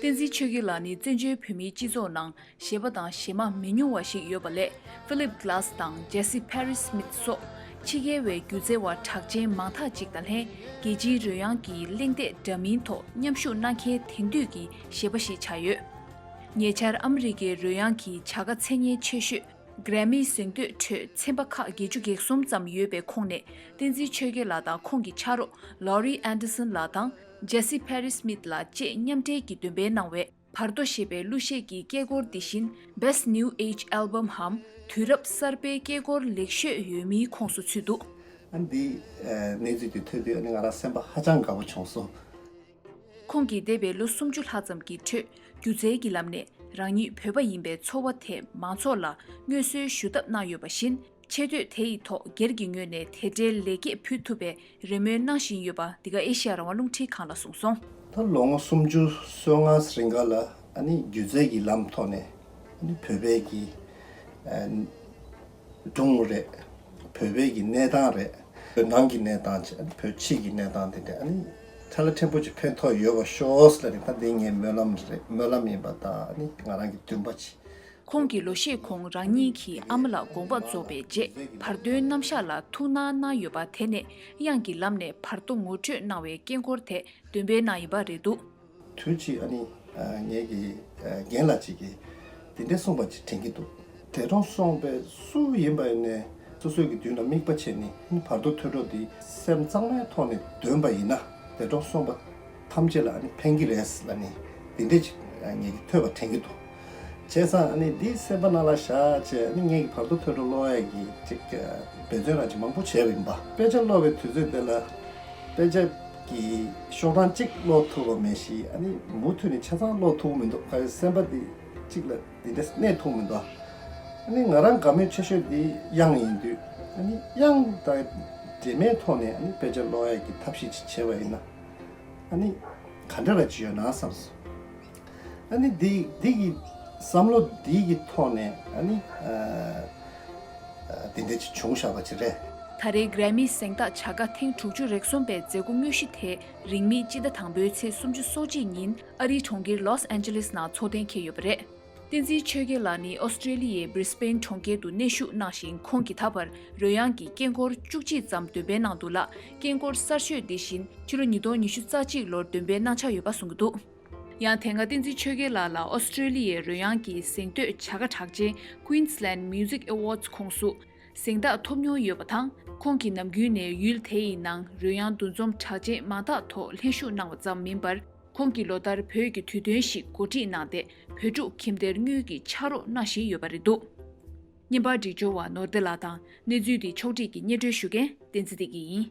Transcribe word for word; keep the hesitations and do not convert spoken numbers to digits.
བསྟན་འཛིན་ཆོས་རྒྱལ་ལགས་ནི་བཙན་བྱོལ་བོད་མིའི་སྤྱི་ཚོགས་ནང་གཞས་པ་དང་གཞས་མ་མི་ཉུང་བ་ཞིག་ཡོད་པ་ལས། ཕི་ལིབ་གྷི་ལཱ་སི་དང་ཇེ་སི་ཕེ་རི་སི་མིད་སོགས་ཕྱི་རྒྱལ་བའི་སྒྱུ་རྩལ་བ་གྲགས་ཅན་མང་དག་ཅིག་དང་ལྷན། རྒྱལ་སྤྱིའི་རོལ་དབྱངས་ཀྱི་གླེང་སྟེགས་འདྲ་མིན་ཐོག་མཉམ་ཞུགས་གནང་མཁན་དེང་དུས་ཀྱི་གཞས་པ་ཞིག་ཆགས་ཡོད། ཉེ་ཆར་ཨ་མི་རི་ཀའི་རོལ་དབྱངས་ཀྱི་བྱ་དགའ་མཚན་སྙན་ཆེ་ཤོས་གྷི་རེ་མི་གཟེངས་བསྟོད་ཁྲོད་ཚན་པ་ཁག་བརྒྱད་ཅུ་གྱ་གསུམ་ཙམ་ཡོད་པའི་ཁོངས་ནས། བསྟན་འཛིན་ཆོས་རྒྱལ་ལགས་དང་ཁོང་གི་ཕྱག་རོགས་ལོ་རི་ཨན་ཌར་སན་ལགས་དང་ཇེ་སི་ཕེ་རི་སི་མིད་ལགས་བཅས་མཉམ་འབྲེལ་གྱིས་འདོན་སྤེལ་གནང་བའི་བར་དོ་ཞེས་པའི་གླུ་གཞས་ཀྱི་སྐད་འཁོར་འདི་བཞིན་Best New Age Album འམ་དུས་རབས་གསར་པའི་སྐད་འཁོར་ལེགས་ཤོས་ཡོད་མིའི་ཁོངས་སུ་ཚུད་འདུག། ཨ་ནི་འདི་གནས་ཚུལ་འདི་ཐོས་དུས་ཨ་ནི་ང་རང་སེམས་པ་ཧ་ཅང་དགའ་པོ་བྱུང་སོང་། ཁོང་གིས་འདས་པའི་ལོ་སུམ་ཅུ་ལྷག་ཙམ་གྱི་ཁྲོད་སྒྱུ་རྩལ་གྱི་ལམ་ནས་རང་ཉིད་བོད་པ་ཡིན་པའི་ཚོར་བ་དེ་མང་ཚོགས་ལ་མངོན་གསལ་ཞུ་ཐབས་གནང་ཡོད་པ་བཞིན། ཆེ་བསྟོད་དེ་ཡི་ཐོག་སྒེར་གྱི་ངོས་ནས་དེ་འབྲེལ་ལེགས་སྐྱེས་ཕུལ་ཐུབ་པའི་རེ་སྨོན་གནང་བཞིན་ཡོད་པ་འདི་ག་ཨེ་ཤེ་ཡ་རང་དབང་རླུང་འཕྲིན་ཁང་ལ་གསུངས་སོང་། ད་ལོ་ངོ་སུམ་ཅུ་སོ་ལྔ་རིང་ག་ལ་ཨ་ནི་སྒྱུ་རྩལ་གྱི་ལམ་ཐོག་ནས་ཨ་ནི་བོད་པའི་གི་ཨ་སྒྲུང་རེད། བོད་པའི་གི་གནས་སྟངས་རེད། བོད་ནང་གི་གནས་སྟངས་བྱས་ཨ་ནི་བོད་ཕྱི་གི་གནས་སྟངས་དེ་འདྲ་ཨ་ནི་ཐ་ལ་ཕྲན་བུ་ཅིག་ཕན་ཐོགས་ཡོད་པ་ཤོག་ཟེར་ནས་ད་འདི་ངའི་སྨོན་ལམ་རེད། སྨོན་ལམ་ཡིན་པ་དང་ཨ་ནི་ང་རང་གི་འདུན་པ་ཅིག། ཁོང་གིས་ལོ་ཤས་གོང་རང་ཉིད་ཀྱི་ཨ་མ་ལགས་དགོངས་པ་རྫོགས་པའི་རྗེས་བར་དོའི་རྣམ་གཞག་ལ་ཐུགས་སྣང་གནང་ཡོད་པ་དེ་ནས་དབྱངས་ཀྱི་ལམ་ནས་བར་དོ་ངོ་སྤྲོད་གནང་བའི་སྐད་འཁོར་དེ་འདོན་སྤེལ་གནང་ཡིན་པ་རེད་འདུག། དུས་ཅིག་ཨ་ནི་ངེད་ཀྱི་རྒན་ལགས་ཅིག་གིས་འདི་འདྲ་གསུངས་པ་ཅིག་དྲན་གྱི་འདུག། འདས་གྲོངས་སོང་པའི་སུ་ཡིན་པ་ཡིན་ནའི་སོ་སོའི་གི་མདུན་ལ་དམིགས་པ་བྱས་ནས་བར་དོ་ཐོས་གྲོལ་འདི་སེམས་གཙང་མའི་ཐོག་ནས་འདོན་པ་ཡིན་ན་འདས་གྲོངས་སོང་པ་ཐམས་ཅད་ལ་ཨ་ནི་ཕན་གྱི་རེད་ལབ་ནས་འདི་འདྲས་ཅིག་ངེད་ཀྱིས་ཐོས་པ་དྲན་གྱི་འདུག། བྱས་ཙང་ཨ་ནི་འདི་སེམས་པ་ནང་ལ་བཞག་བྱས་ཨ་ནི་ངེད་ཀྱིས་བར་དོ་ཐོས་གྲོལ་ཀློག་ཡས་ཀྱི་ཅིག་འབད་བརྩོན་རང་ཅིག་མང་པོ་བྱས་པ་ཡིན་པ། དཔེ་ཆ་ཀློག་པའི་དུས་ཚོད་དེ་ལ་དཔེ་ཆ་གི་ཤོག་གྲངས་གཅིག་ཀློག་ཐུབ་པ་མེད་ཞིང་ཨ་ནི་མུ་མཐུད་ནས་ཆ་ཚང་ཀློག་ཐུབ་མི་འདུག། ག་རེ་སེམས་པ་འདི་གཅིག་ལ་འདི་འདྲས་གནས་ཐུབ་མི་འདུག། ཨ་ནི་ང་རང་དགའ་མོས་ཆེ་ཤོས་འདི་དབྱངས་ཡིན་དུས་ཨ་ནི་དབྱངས་དང་འབྲེལ་མའི་ཐོག་ནས་ཨ་ནི་དཔེ་ཆ་ཀློག་ཡས་ཀྱི་ཐབས་ཤེས་ཅིག་བྱས་པ་ཡིན་ན་ཨ་ནི་ག་འདྲ་ལ་ཅིག་ཡོད་ན་བསམ་སོང་། ཨ་ནི་འདི་འདི་གི་བསམ་བློ་འདི་གི་ཐོག་ནས་ཨ་ནི་ཨ་འདི་འདྲ་ཅིག་བྱུང་བཞག་པ་ཅིག་རེད། ད་རེས་གྷི་རེ་མི་གཟེངས་རྟགས་བྱ་དགའ་ཐེངས་དྲུག་ཅུ་རེ་གསུམ་པའི་མཛད་སྒོ་དངོས་གཞི་དེ་རིང་མིན་སྤྱི་ཟླ་དང་པོའི་ཚེས་སུམ་ཅུ་སོ་གཅིག་ཉིན་ཨ་རིའི་གྲོང་ཁྱེར་ལོས་ཨན་ཇེ་ལིས་ནང་འཚོགས་གཏན་འཁེལ་ཡོད་པ་རེད། བསྟན་འཛིན་ཆོས་རྒྱལ་ལགས་ནི་ཨོ་སི་ཀྲེ་ལི་ཡའི་སྦྲི་སི་པེན་གྲོང་ཁྱེར་དུ་གནས་བཞུགས་གནང་ཞིང་། ཁོང་གིས་ད་བར་རོལ་དབྱངས་ཀྱི་སྐད་འཁོར་བཅུ་གཅིག་ཙམ་འདོན་སྤེལ་གནང་འདུག་ལ། སྐད་འཁོར་གསར་ཤོས་འདི་བཞིན་ཕྱི་ལོ་ཉིས་སྟོང་ཉི་ཤུ་རྩ་གཅིག་ལོར་འདོན་སྤེལ་གནང་འཆར་ཡོད་པ་གསུངས་ཀྱི་འདུག། ཡང་དེ་སྔ་བསྟན་འཛིན་ཆོས་རྒྱལ་ལགས་ལ་ཨོ་སི་ཀྲེ་ལི་ཡའི་རོལ་དབྱངས་ཀྱི་གཟེངས་བསྟོད་བྱ་དགའ་གྲགས་ཅན་Queensland Music Awards ཁོངས་སུ་གཟེངས་རྟགས་ཐོབ་མྱོང་ཡོད་པ་དང་། ཁོང་གིས་ནམ་རྒྱུན་ནས་ཡུལ་དེ་ཡི་ནང་རོལ་དབྱངས་འདུ་འཛོམས་གྲགས་ཅན་མང་དག་ཐོག་ལྷན་ཞུགས་གནང་བ་ཙམ་མིན་པར། ཁོང་གིས་ལོ་ལྟར་བོད་ཀྱི་དུས་སྟོན་ཞིག་གོ་སྒྲིག་གནང་སྟེ། བོད་ཕྲུག་ཁྱིམ་སྡེར་དངུལ་གྱི་ཕྱག་རོགས་གནང་བཞིན་ཡོད་པ་རེད་འདུག། བརྙན་པར་སྒྲིག་སྦྱོར་བ་ནོར་བདེ་ལགས་དང་། གནས་ཚུལ་འདི་ཕྱོགས་སྒྲིག་གིས་སྙན་སྒྲོན་ཞུ་མཁན་བསྟན་འཛིན་བདེ་སྐྱིད་ཡིན།